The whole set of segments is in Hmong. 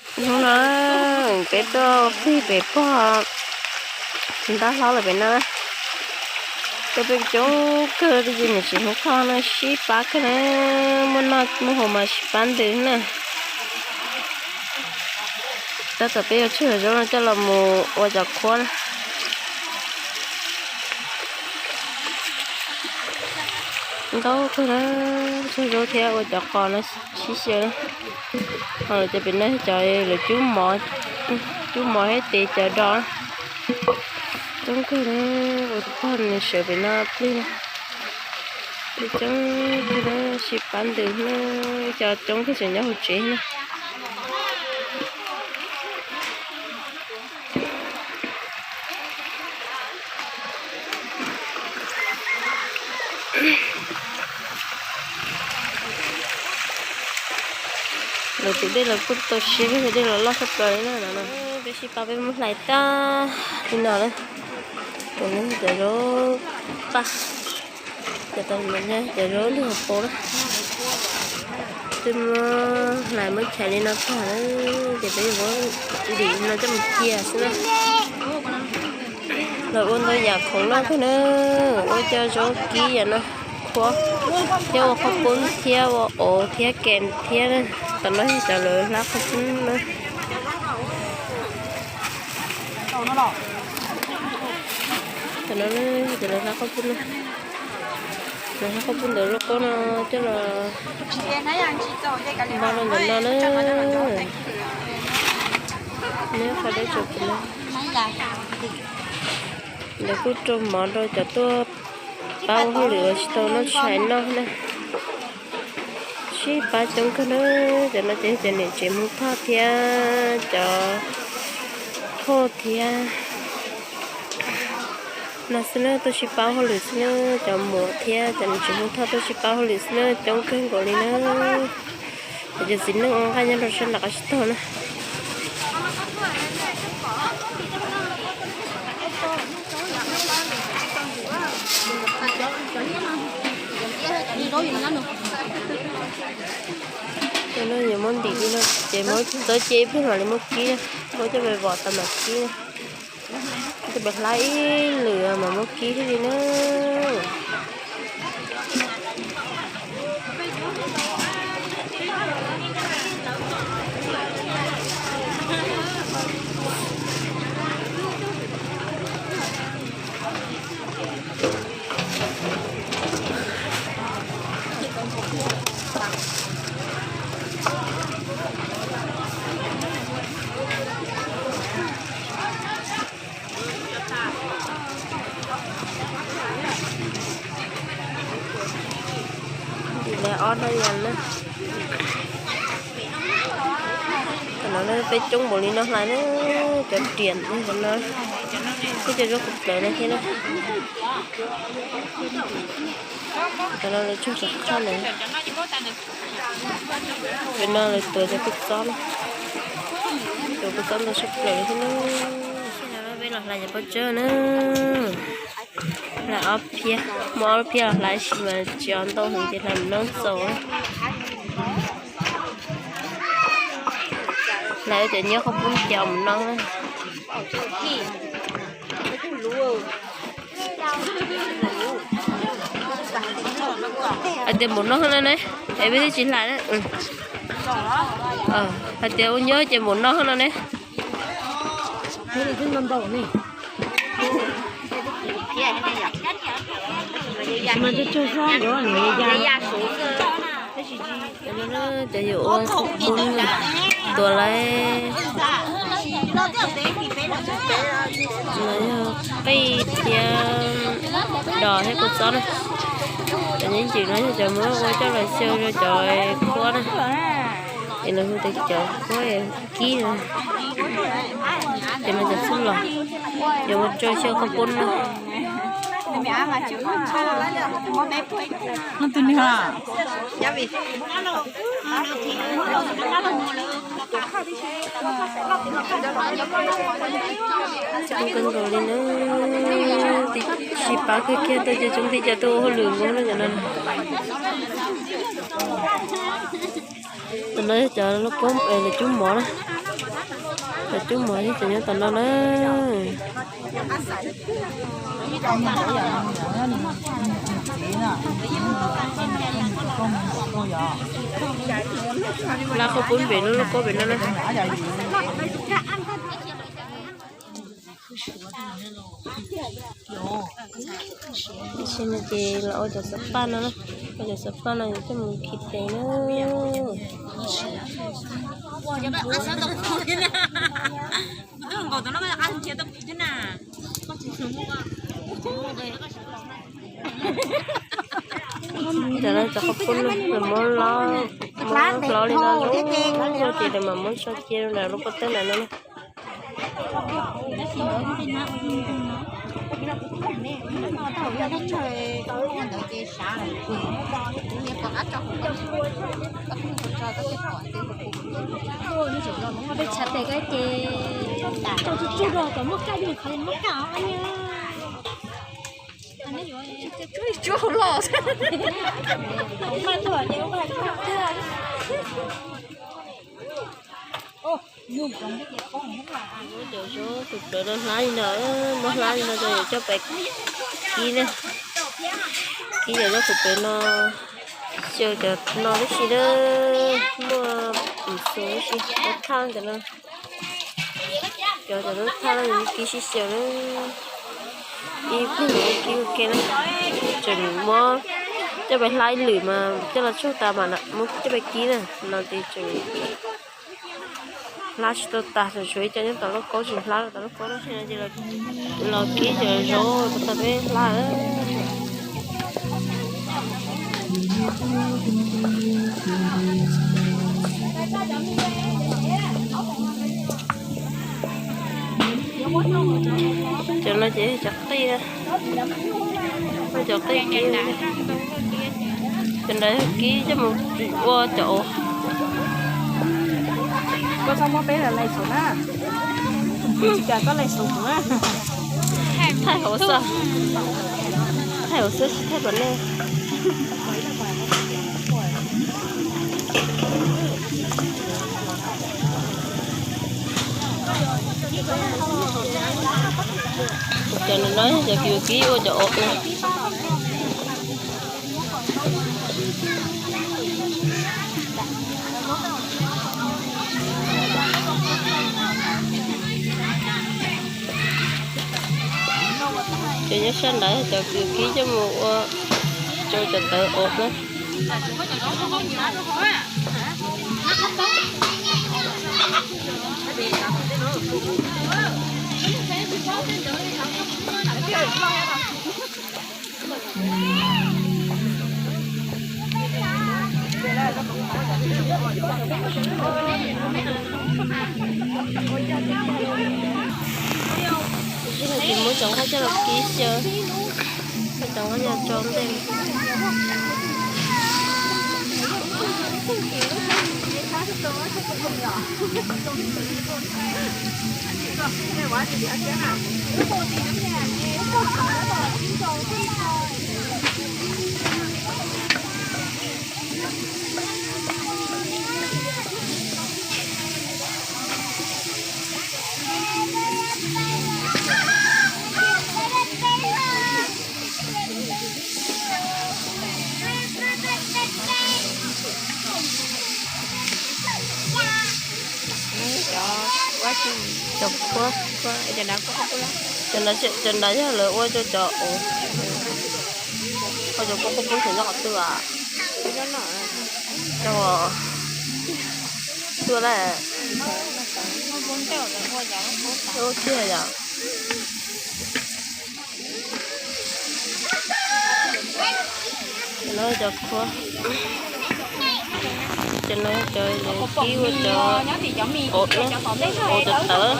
Hnub no peb tuaj plig pem pog ntab hlob lawm pem no. Tuaj peb coob kawg, twb yog niam tsev Hmoob Thoj no sib pab kawg na, muaj noj muaj haus mas sib pab ntws na. Tab tom peb yuav tshuaj zaub no coj los mus ua cov qhuab na. Ntau kawg na, tshuaj zaub thiab ua cov qos no sib xyaw na. Ho lawv cov pem no cov lawv cub mov, cub mov thiab tes cov do. Coob kawg na, ua tus pog nws sawv pem no plig na. Peb coob kawg na, sib pab ntws na, cov coob kawg tseem nyob hauv tsev na. Lawv tus dej los kuj tau siab, dej los loj tshaj plaws li na no. Peb sib pab peb muab hlais tag li no na. Cov zaub paj, cov zaub lwg hauv paus na. Twb muab hlais muab chais li no tag na, ces peb yuav muab ntim no coj mus cia xwb na. Lawv ua ntau yam khoom noj kawg na, ua cov zaub kib yam no, qhuab thiab ua qhauj poob thiab ua auv thiab kem thiab na. Tam no yog cov lawv hlab qhauj poob na. Tam no cov lawv hlab qhauj poob na, lawv hlab qhauj poob ntawd lauj kaub no coj los npaj rau ntawm no na. Neb qhov deb tso pem no. Lawv kuj rau mov rau cov tuaj pab ua hauj lwm uas tsis tau noj tshais noj na. Sib pab coob kawg na, cov no ces cov niam tsev Hmoob Thoj thiab cov phauj thiab no xwb na, tuaj sib pab hauj lwm xwb na, cov muam thiab cov niam tsev Hmoob Thoj tuaj sib pab hauj lwm xwb na, coob kawg nkaus li na. Cov txiv neej ua nqaij nyob rau sab nram qab tsib taug na. Cov no yuav muab ntim li no ces muab txawb cia ib pliag mam li muab kib, muab coj pem vom tas mam kib. Coj pem hlab ib lwm mam muab kib thiaj li na. Ntim lawv ob hnab yas na. Tam no peb coob npaum li no hlais na, cov riam no, peb cov zaub qhuav plawv no thiab na. Tam no lawv tsog cov qhaj lawm. Pem no lawv tuav cov kua txob na, tuav kua txob ntau tshaj plaws li thiab na. Peb los hlais cov pob tsawb na. Hlais ob phiab, muaj ob lub phiab los hlais sis mas tsis ntau heev ces hlais mus noj txaus. Hlais cov nyob qhov pub ces mus noj na. Hais tias mus noj no ne, es peb twb tsis hlais na. Hais tias ua nyob ces mus noj no ne. Cov yuav ua qhob poob tuav lawm, yog qej thiab dos thiab kua txob na. Cov nyob ntawm no yog cov muab ua coj los xyaw rau cov qhuab na, es lawv hu tias cov qhuab kib na. Ces no cov txhuj lom, yuav ua rau xyaw qhob poob na. Kawg nkaus li na, sib pab kawg kiag, tau cov tsoom tij cov tuaj ua hauj lwm nkaus na cov no. Tam no yog cov lauj kaub es lawv cub mov na. Cov cub mov yeej tseem nyob tom no na. Laj qhov pub pem no, lub kaub pem no na. Tam sim no ces los ua cov xav paj no, ua cov xav paj no yuav coj mus khi tes na. Tam no cov qhov pub no muab hlob, muab hlob li no, ces lawv mam muab tso cia rau lub pob tawb ntawm no. Peb tshav tes ko ces tau tsuj tsuj rau kom muaj kaj, muaj kaj os. Cov zaub tus plawv no hlab li no, muab hlab li no rau yus coj pais kib na. Kib cov zaub tus plawv no, xyaw cov no tib si na, muaj tus xu tib si, cov thaj cov no, cov cov zaub thaj no yus kib sib xyaw na. Ib pliag mus kib ua ke na, tseem muab coj pais hlab ib lwm mas coj los tsug tas mas muab coj pais kib na, no ces tseem hlab tsis tau tas, tseem tshuav ib co nyob tom lauj kaub tsis hlab rau tom lauj kaub na. Los kib cov zaub tau tau peb hlab. Cov no ces cov qij, cov qij kib. Cov ntawd yog kib coj mus ua cov, koj txhob muab peb lais xus na, tsis kam koj lais xus na. Thaij hauv xwb, thaij hauv xwb tsis thaij pom nej. Cov no yog cov kib ua cov o na. Cov nyob sab nrad yog cov kib coj mus ua rau cov tawv o na. Ces muab cov nqaij coj los kib xyaw, muab cov nqaij coj tso ntej. Cov khuab, cov nrad yog lawv ua rau cov, ua cov khuab khuab pub xyov nyob qhov twg, cov tuaj lawm, ua kiag yom. Cov no cov khuab, cov no cov kib ua cov o na, o cov tawv.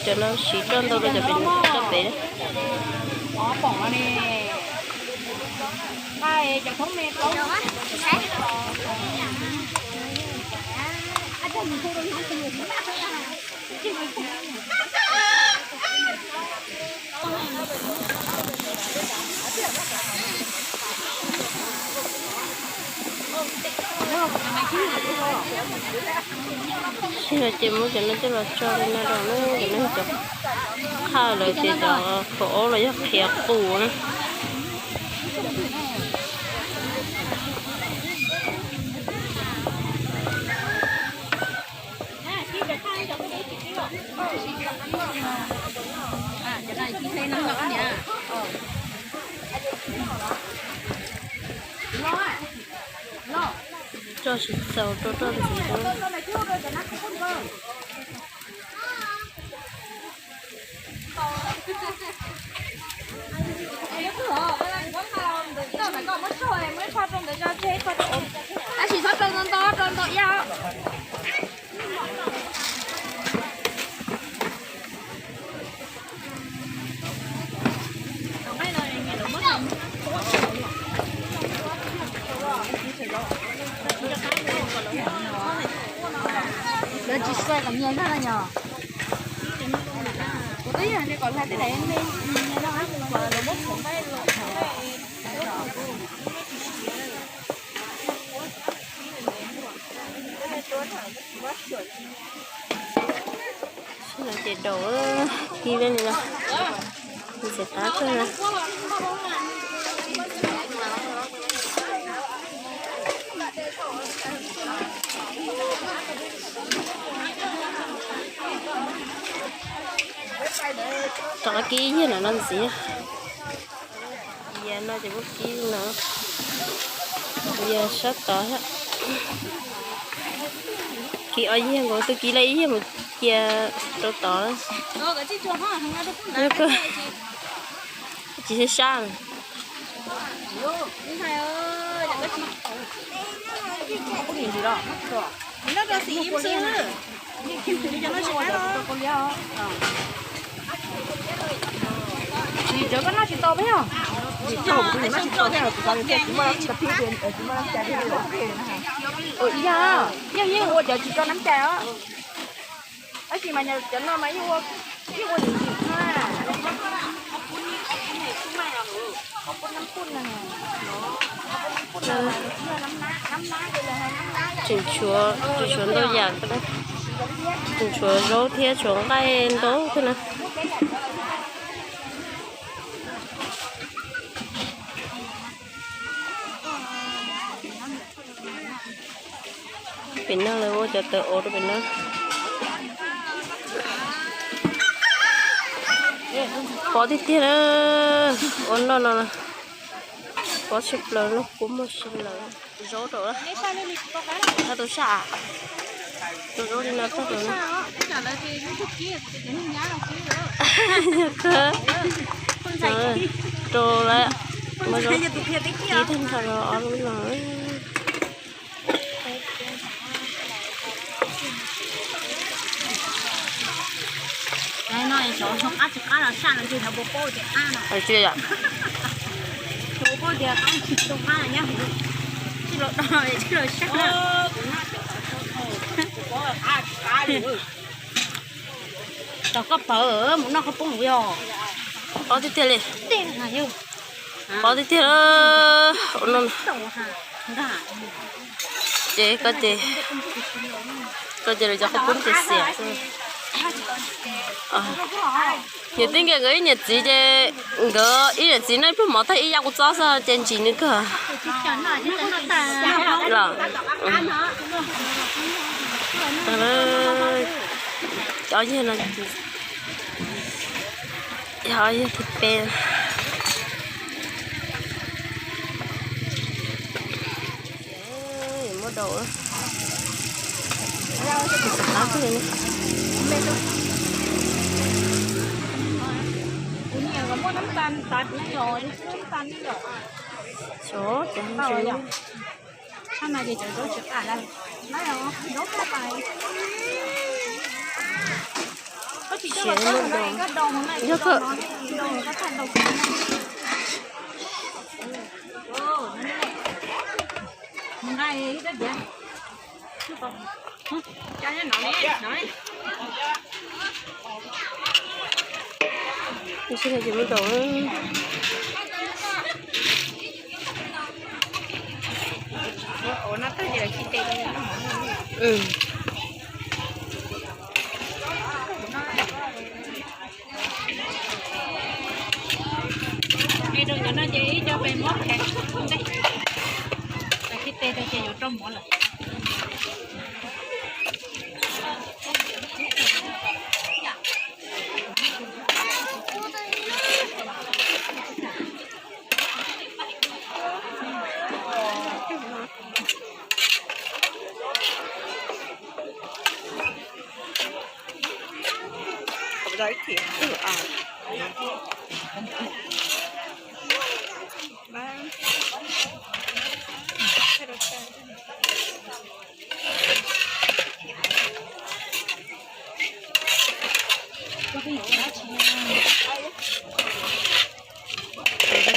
Cov no siv roj ntau rau cov pem, roj pem. Sib no ces muab cov no coj los tso li no rau na, cov no cov qhaj lawm ces cov qhuav aub los yog qhiav qus na. Tso tsis txaus rau roj ntxiv. Tab sis txhob rau ntau ntau, rau ntau iab. Lawv tsis xuav kom nyias zog na yom. Kuv twb yog hais tias kom hlais tej daim me nyias zog, lawv muab txhoov nqaij los. Sib no ces daus kib li no, nws txawm qab kawg na. Rov qab kib ib yam no ntxiv. Yam no ces muab kib no, yam sab tod thiab. Kib ob yam nkaus, twb kib lawm ib yam mus cia rau tod. Tsis sab sab. Tsis txawj koj noj tsis tau peb yog. Tsis txawj kuv noj tsis tau peb yog, kuv xav tias kuv muaj nab cai, kuv muaj nab cai, kuv ua ib yam, yeej yeej ua cov tsis tau nab cai os. Tab sis mas cov no mas yeej ua, yeej ua lim lim no. Tseem tshuav, tseem tshuav ntau yam, tseem tshuav zaub thiab tshuav nqaij ntau thiab na. Pem no lawv ua cov tawv ov rau pem no. Pob tiag tiag na, ua noj no, pob tshaj plaws, noj kub muag si lawm. Zaub rau, tau saj, rau zaub li no tag rau. Yog kawg, rau lawm, muab zaub kib tag nrho rau ob lub no. Tos koj pawv mus noj qhaub poob yog. Pob tiag tiag li. Pob tiag tiag. Ces koj ces, koj ces lawv cov qhaub poob ces xiam xwb. Niam tij nkawd ib niam txiv ces nkawd ib niam txiv noj ib pluag mov tag ib yam kuv txob xwb ces ntsim nws kawg. Los, cov yawg no, cov yawg thib peb. Muab daus, xyov. Siav muab daus, yog kawg. Ib sij hawm ces muab daus. Rau cov no ces ib co pes mov, tes rau ces yuav rau mov lawm.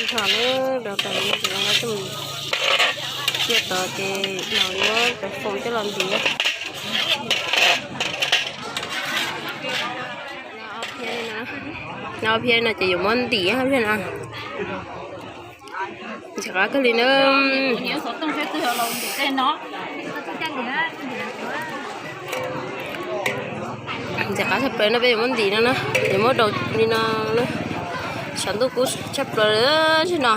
Ntho na, rau tas no ces los mus ciaj tod ces los muab cov foom coj los ntim. No phiab no ces yuav muab ntim thiab na. Ntxim qab kawg li na. Ntxim qab tshaj plaws no peb yuav muab ntim no na, yuav muab daus li no na. Saum ntuj kub tshaj plaws li no.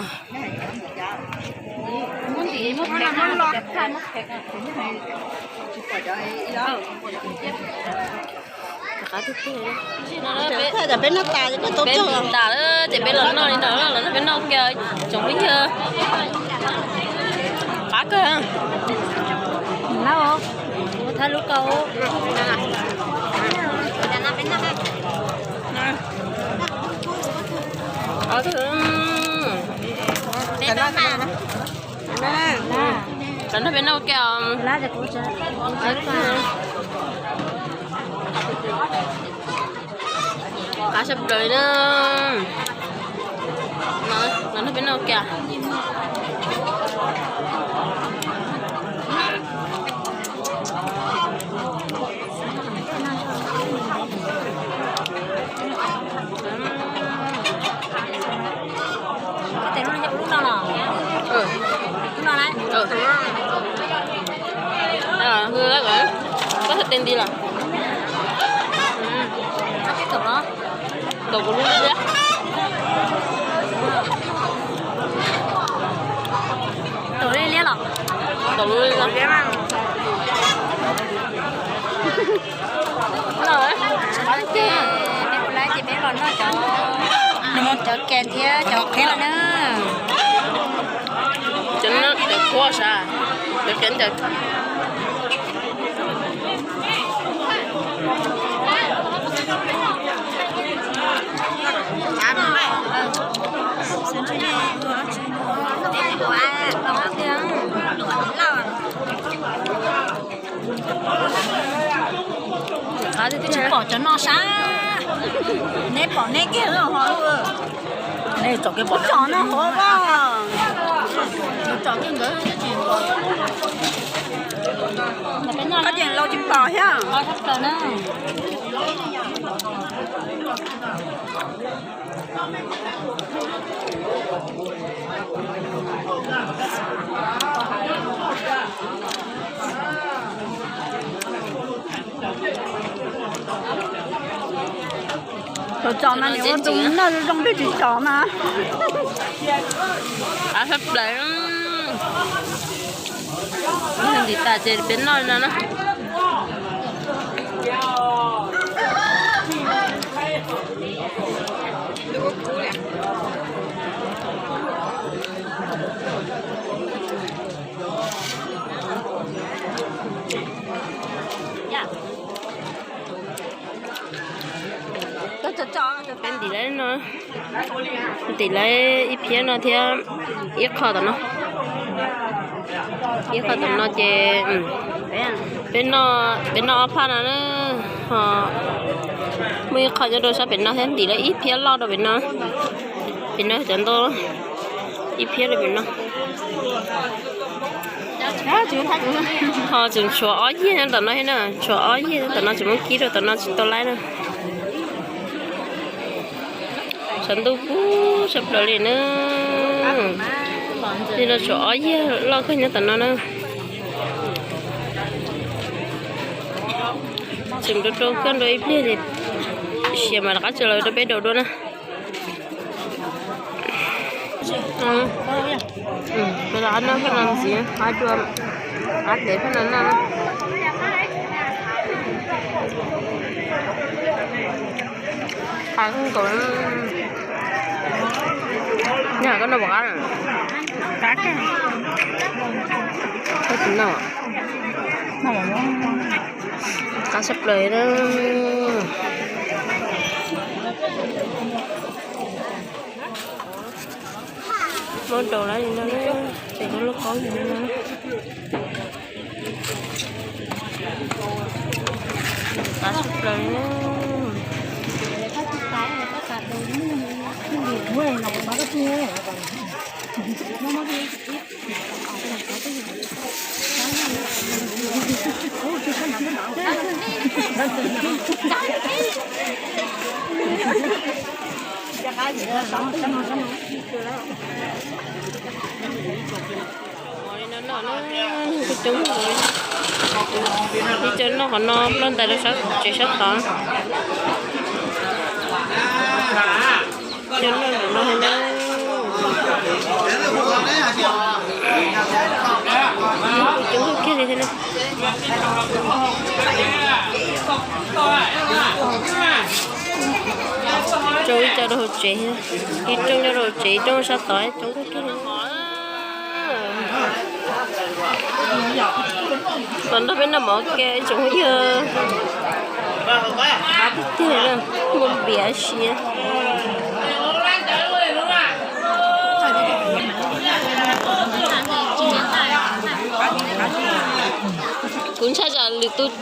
Peb ntim tas ces peb los noj li ntawd, los noj peb noj kiag tsoom phooj ywg. Qab kawg. Thab lub kau. Los noj peb noj kiag. Qab tshaj plaws li na. Los noj peb noj kiag. Lub no los? Lub no na? Koj txhais tes nti los? Koj tib thaum no. Tau kuv lub liab. Tau lub liab los? Tau lub liab. Peb kuv lab ces peb los noj cov, cov kes thiab cov qhiab na. Cov no cov qhuav sav, cov kes cov Tsis pom cov no sab, neb pom neb kiag ho. Tsom no hov, tsom kiag nkawd tsis pom. Koj ces laus tsis pom thiab. Tsom tsom mas niam ua tus noj zoo zoo peb tsis tsom mas. Qab tshaj plaws. Ntim tas ces peb noj no na. Peb ntim lawv no, ntim lawv ib phiab no thiab ib qho tom no, ib qho tom no ces peb noj, peb noj ob phaj no na, ho muaj ib qho nyob rau sab pem no thiab, ntim lawv ib phiab loj rau pem no, pem no cov ntau, ib phiab rau pem no. Ho tseem tshuav ob yig nyob tom no thiab na, tshuav ob yig tom no tseem muab kib rau tom no tsis tau laib na. Tshav ntuj kub tshaj plaws li na. Li no tshuav ob yig loj kawg nyob tom no na. Tseem rau rau koj rau ib pliag ces siav mas rov qab tso los rau peb daus dua na. Rov qab noj koj no ntxiv, qab dua, qab tev koj no noj. Qab nkaus. Noj koj noj puas qab? Qab kawg. Koj tsis noj? Qab tshaj plaws na. Muab rau lawv li no, ces lub lub qaub li no. Qab tshaj plaws li na. Ib co noj qhov no ploj ntais rau sab tsev sab tod. Cov noj ntawm no na. Coob kawg kiag li thiab na. Rau ib co rau hauv tsev, ib rooj nyob rau hauv tsev, ib rooj sab tod, coob kawg kiag li. Los nrog peb noj mov ke tsoom phooj ywg. Qab tiag tiag, muaj npias siab. Kuv ntshai tsam lwm tus.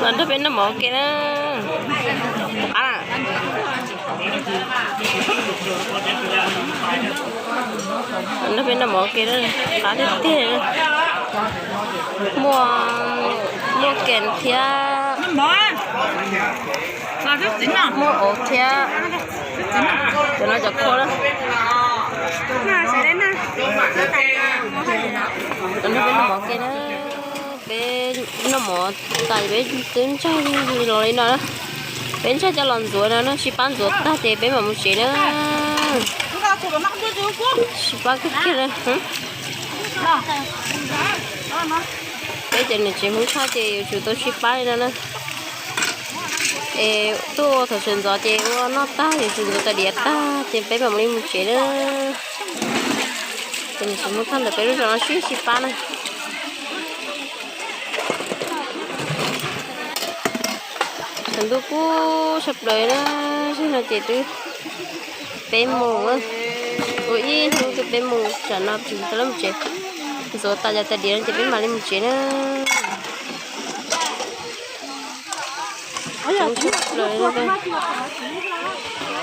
Los nrog peb noj mov ke na. Qab. Nrog peb noj mov ke na. Qab tiag tiag. Muaj, muaj kes thiab. Muaj auv thiab. Cov no cov khua na. Nrog peb noj mov ke na. Peb noj mov tas peb twb ntsaig los li no na. Peb ntsaig coj los ntxuav no na, sib pab ntxuav tag ces peb mam mus tsev na. Sib pab kawg kiag na. Peb cov niam tsev Hmoob Thoj ces yuav tsum tau sib pab li no na. Es tuaj ua thaum sawv ntxov ces ua noj tag yuav tsum ntxuav tais diav tag ces peb mam li mus tsev na. Ces niam tsev Hmoob Thoj ntawm peb lub zos no sib sib pab na. Tshav ntuj kub tshaj plaws na, zaum no ces twb peb moos, ua ib hnub twb peb moos, tsam no tsis tau mus tsev, ntxuav tas cov tais diav no ces peb mam li mus tsev na.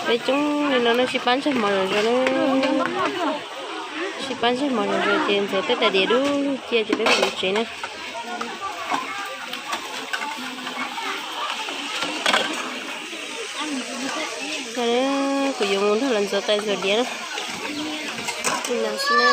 Peb coob li no na, sib pab ntsej mov zom zaws na. Sib pab ntsej mov zom zaws ces ntxuav tej tais diav dub cia ces peb mam mus tsev na. Kuv yuav mus nrog lawv ntxuav tais ntxuav diav na. Li no xwb na.